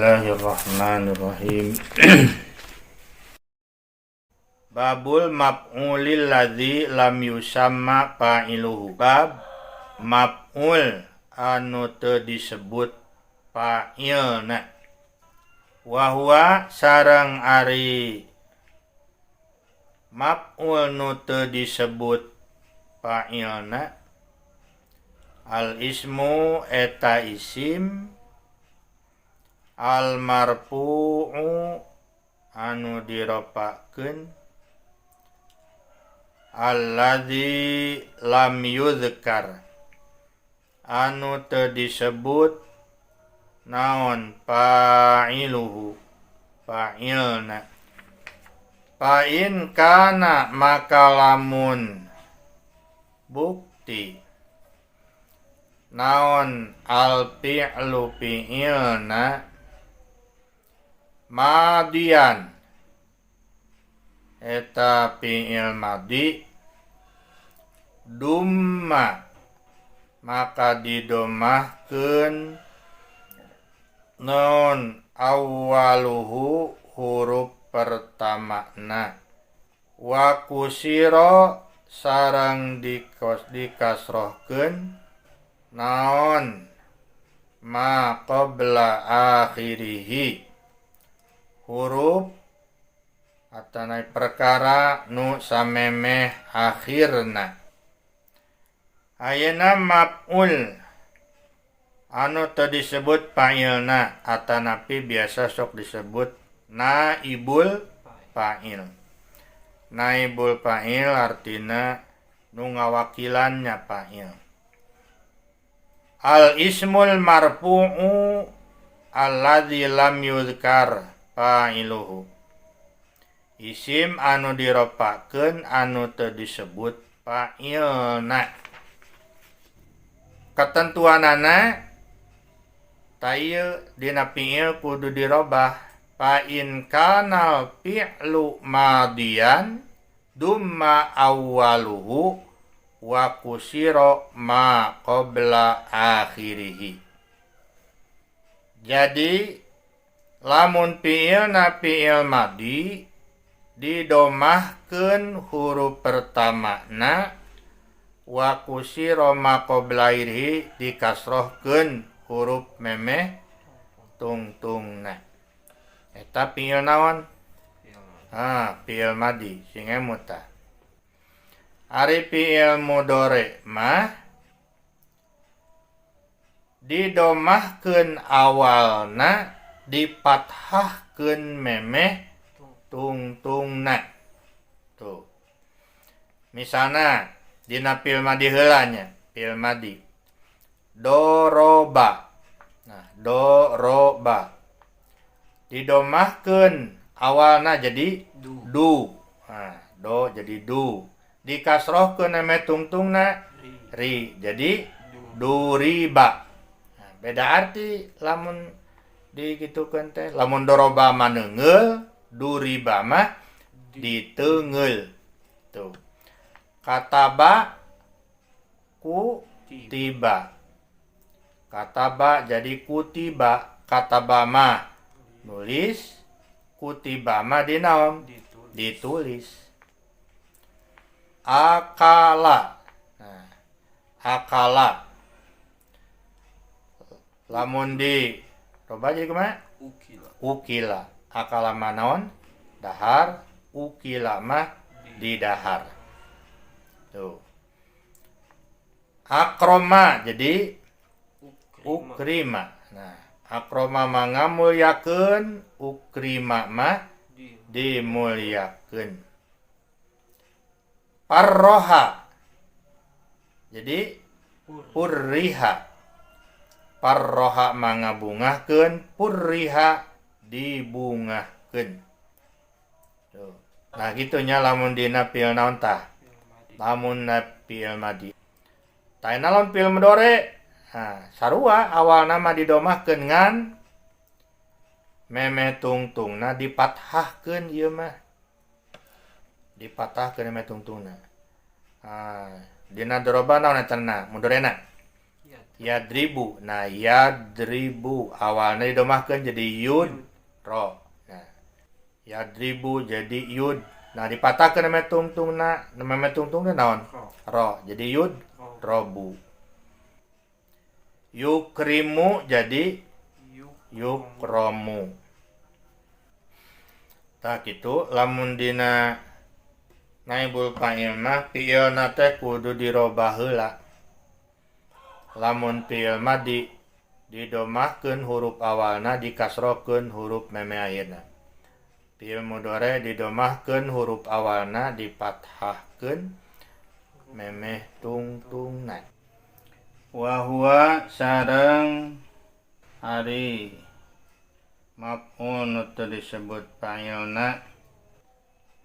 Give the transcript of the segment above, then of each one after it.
Bismillahirrahmanirrahim. Babul maf'ulil ladzi lam yusamma fa'iluhu. Bab maf'ul anu teu disebut fa'ilna. Wa huwa sareng ari maf'ul nu teu disebut fa'ilna al ismu eta isim al marfu'u anu diropakeun alladzi lam yuzkar anu teu disebut naon fa'iluhu fa'ilna. Fa in kana maka lamun bukti naon al fi'lu fi'ilna madian eta fi'il madi dumma maka didomahkeun naon awwaluhu huruf pertamana wa kusira sareng dikasrohkeun naon ma qabla akhirihi huruf atana perkara nu samemeh akhirna. Ayeuna maf'ul anu teu disebut fa'ilna atanapi biasa sok disebut naibul fa'il. Naibul fa'il artina nu ngawakilannya fa'il. Al ismul marfu'u alladzi lam yuzkar fa'iluhu. Isim anu diropakeun anu teu disebut fa'ilna. Ketentuanana ta ieu dina fi'il kudu dirobah. Fa in kanal fi'lu madian dumma awwaluhu wa kusira ma qabla akhirih. Jadi lamun fi'ilna fi'il madi didomahkeun huruf pertamana wa kusira ma qabla akhirih dikasrohkeun huruf memeh tungtungna. Eta fi'il naon? Ha, fi'il madi sing emut tah. Ari fi'il mudhari mah didomahkeun awalna dipathahkeun memeh tungtungna. Tuh. Misalna dina fi'il madi heula nya, fi'il madi. Doroba. Nah, doroba. Didomahkeun awalna jadi du. Nah, do jadi du. Dikasrohkeun memeh tungtungna ri jadi duriba. Nah, beda arti lamun digitukeun teh. Lamun doroba mah neungeul, duriba mah diteungeul. Tuh. Kataba ku tiba. Kataba jadi kutiba. Kataba mah nulis, kutiba mah dinaon? Ditulis. Akala. Nah, akala. Lamun di roba jadi kumaha? Ukila. Ukila. Akala mah naon? Dahar. Ukila mah didahar. Tuh. Akroma jadi ukrima. Nah, akroma mah ngamulyakeun, ukrima mah dimulyakeun. Parroha jadi purriha. Parroha mah ngabungahkeun, purriha dibungahkeun. Tuh. Nah, gitunya lamun dina fi'il naon tah? Lamun na fi'il madi. Tah lamun fi'il mudhari. Nah, sarua awalna mah didomahkeun ngan memeh tungtungna dipathahkeun ieu mah. Dipatahkeun memeh tungtungna. Ah, dina doroba naon eta na? Mudorena? Yadribu. Nah, yadribu awalna didomahkeun jadi yud ro. Nah, yadribu jadi yud. Nah, dipatahkeun namanya tungtungna, namanya tungtungna naon? Ro. Jadi yud robu. Yukrimu jadi yukromu. Tah kitu lamun dina naibul fa'il mah fi'ilna teh kudu dirobah heula. Lamun fi'il mah didomahkeun huruf awalna, dikasrohkeun huruf meme akhirna. Fi'il mudhari didomahkeun huruf awalna, difathahkeun memeh tungtungna. Wa huwa sareng ari maf'ul nu teu disebut fa'ilna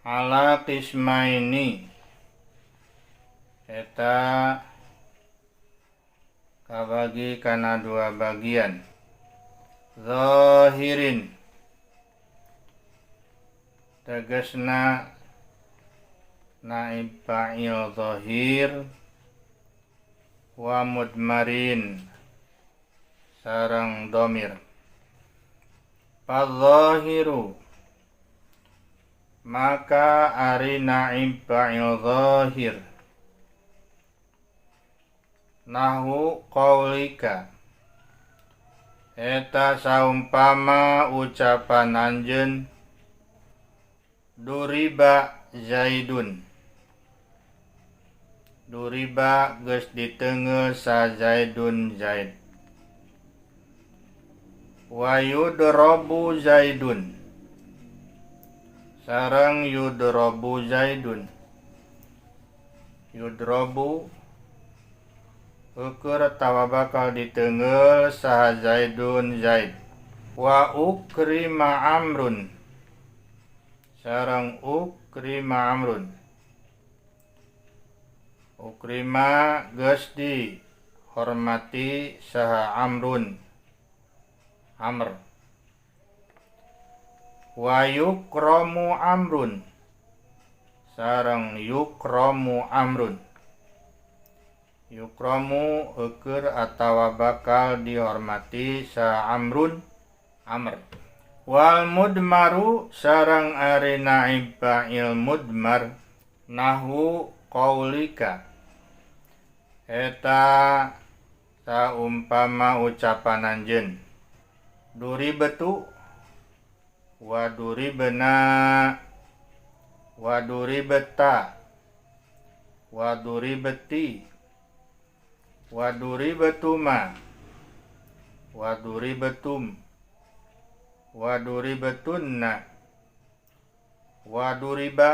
ala qismaini eta kabagi kana dua bagian. Zahirin tegasna naib fa'il zahir, wa mudmarin sareng domir. Fadzahiru maka ari naib fa'il zahir nahu qaulika eta saumpama ucapan anjeun duriba Zaidun. Duriba geus diteungeul sa Zaidun Zaid. Wa yudrobu Zaidun sareng yudrobu Zaidun. Yudrobu ukur atawa bakal diteungeul saha Zaidun Zaid. Wa ukrima Amrun sareng ukrima Amrun. Ukrima geus dihormati saha Amrun Amr. Wa yukromu Amrun sareng yukromu Amrun. Yukromu eueur atawa bakal dihormati saha Amrun Amr. Wal mudmaru sareng ari naib fa'il mudmar nahu qaulika eta saumpama ucapan anjeun duribetu wa duribna wa duribeta wa duribeti wa duribetuma wa duribetum wa duribetunna wa duriba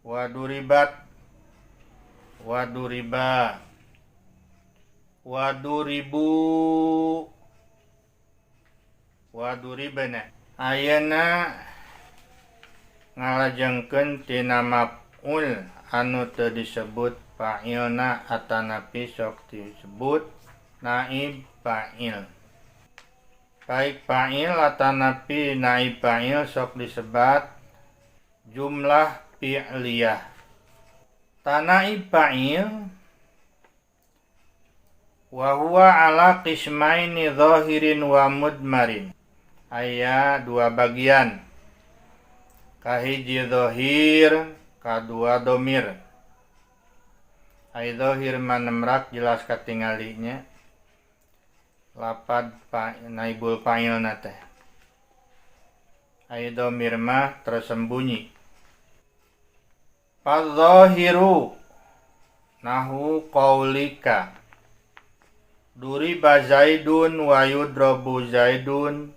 wa duribat wa duriba wa duribu wa duribna. Ayeuna ngalajengkeun tina maf'ul anu teu disebut fa'ilna atanapi sok disebut naib fa'il. Baik fa'il atanapi naib fa'il sok disebat jumlah fi'liyah. Tanaib fa'il wa huwa ala qismaini zahirin wa mudmarin. Aya dua bagian. Kahiji zahir, kadua domir. Ai zahir manemrak jelas katinggalinya. Lapad naibul fa'ilna teh. Ai domir mah tersembunyi. Fadzahiru nahu qaulika duriba Zaidun wa yudrabu Zaidun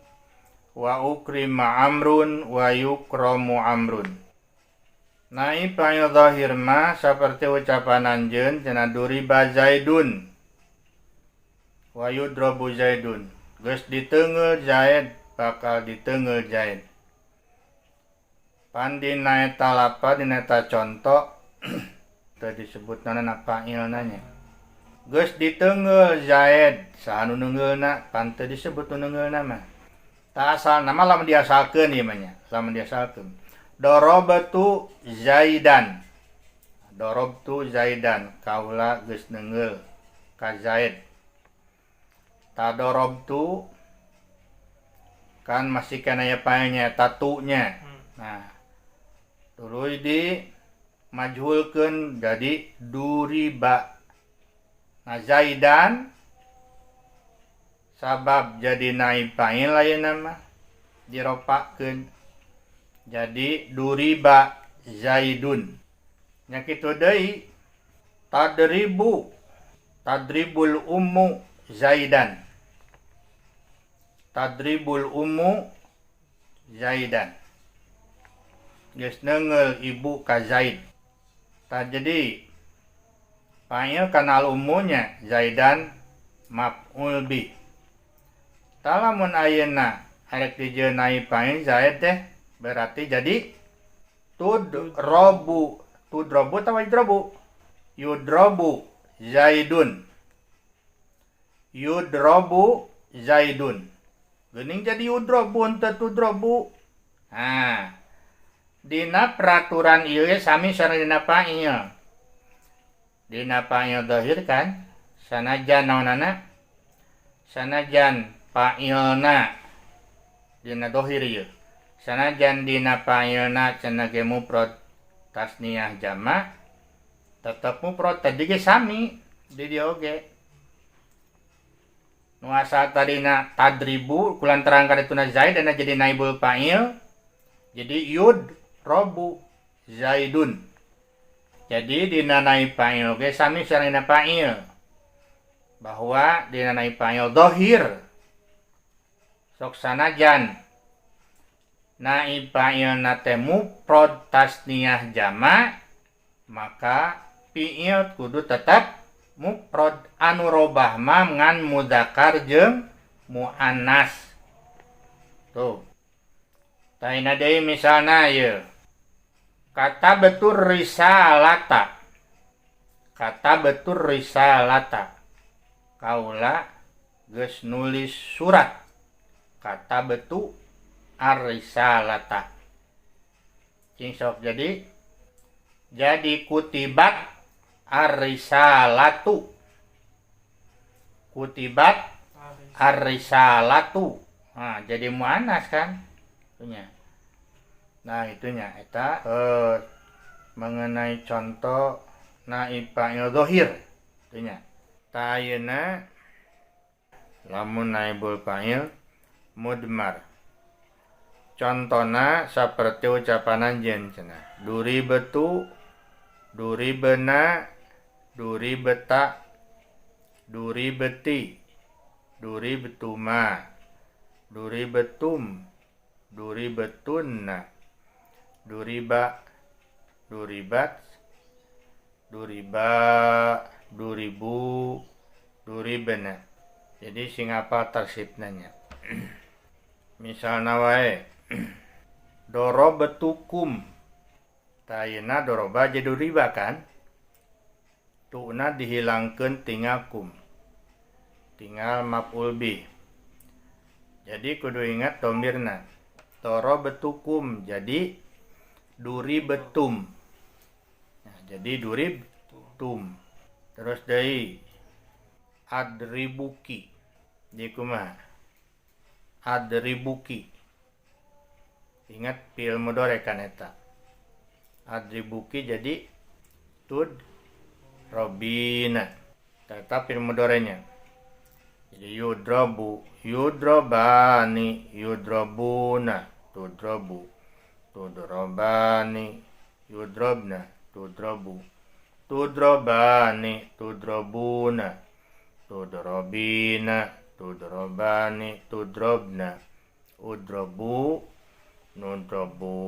wa ukrima Amrun wa yukramu Amrun. Naib fa'il zahir mah saperti ucapan anjeun cenah duriba Zaidun wa yudrabu Zaidun. Geus diteungeul Zaid bakal diteungeul Zaid. Pan dina eta lapad dina eta conto teu disebut naon fa'ilna nya. Geus diteungeul Zaid saha nu neungeulna pan teu disebut nu neungeulna mah. Ta asal nama lamun diasalkeun ieu mah nya, lamun diasalkeun. Darabtu Zaidan. Darabtu Zaidan kaula geus neungeul ka Zaid. Tadorobtu kan masih kena ya fa'ilnya tatunya. Nah, tuluy di majhulkeun jadi duriba. Nah, Zaidan sabab jadi naib fa'il ayeuna mah diropakeun jadi duriba Zaidun. Nya kitu deui tadribu, tadribul ummu Zaidan. Tadribul ummu Zaidan. Geus neunggeul ibu ka Zaid. Tah, jadi fa'il kana al ummunya, Zaidan maf'ul bih. Tah, lamun ayeuna arek dijieun naib fa'il Zaid teh berarti jadi tudrobu, tudrobu atawa yudrobu, yudrobu Zaidun, yudrobu Zaidun. Geuning jadi yudrobu henteu tudrobu. Nah, dina peraturan ieu sami sareng dina fa'il, dina fa'il zahir kan sanajan naonana, sanajan fa'ilna dina dohir ieu, sanajan dina fa'ilna cenah ge mufrad tasniyah jama, tetep mufrad. Tadi ge sami di dieu oge, nu asal tadina tadribu, kulantaran kadituna Zaid dan jadi naibul fa'il, jadi yud robu Zaidun. Jadi dina naib fa'il oge sami sareng dina fa'il, bahwa dina naib fa'il dohir sok sanajan naib fa'ilna teh mufrad tasniyah jama, maka fi'il kudu tetap mufrad, anu robah mah ngan mudzakkar jeung muannas. Tuh. Tah, deui misalna ieu. Katabtu risalata. Katabtu risalata. Kaula geus nulis surat. Katabtu ar-risalata. Cing sok jadi kutibat ar-risalatu. Kutibat ar-risalatu. Nah, jadi muannas kan? Itunya. Nah, itunya eta mengenai contoh naib fa'il zahir. Itunya. Tah, ayeuna lamun naibul fa'il mudmar. Contona seperti ucapan anjeun cenah. Duribtu, duribna, duribta, duribti, duribtuma, duribtum, duribtunna, duriba, duribat, duriba, duribu, duribna. Jadi sing apa tarsibna nya. Misalna wae dorobtukum. Tah, ayeuna doroba jadi duriba kan? Tuna dihilangkeun, tinggal kum. Tinggal maf'ul bih. Jadi kudu ingat domirna. Dorobtukum jadi duribtum. Nah, jadi duribtum. Terus deui adribuki. Jadi kumaha? Adribuki. Ingat fi'il mudhari kan eta. Adribuki jadi tud robina. Tetap fi'il mudharinya. Jadi yudrobu, yudrobani, yudrobuna, tudrobu, tudrobani, yudrobna, tudrobu, tudrobani, tudrobuna, tudrobina, tudrobani, tudrobna, udrobu, nudrobu.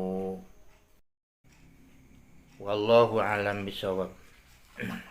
Wallahu alam bisawab.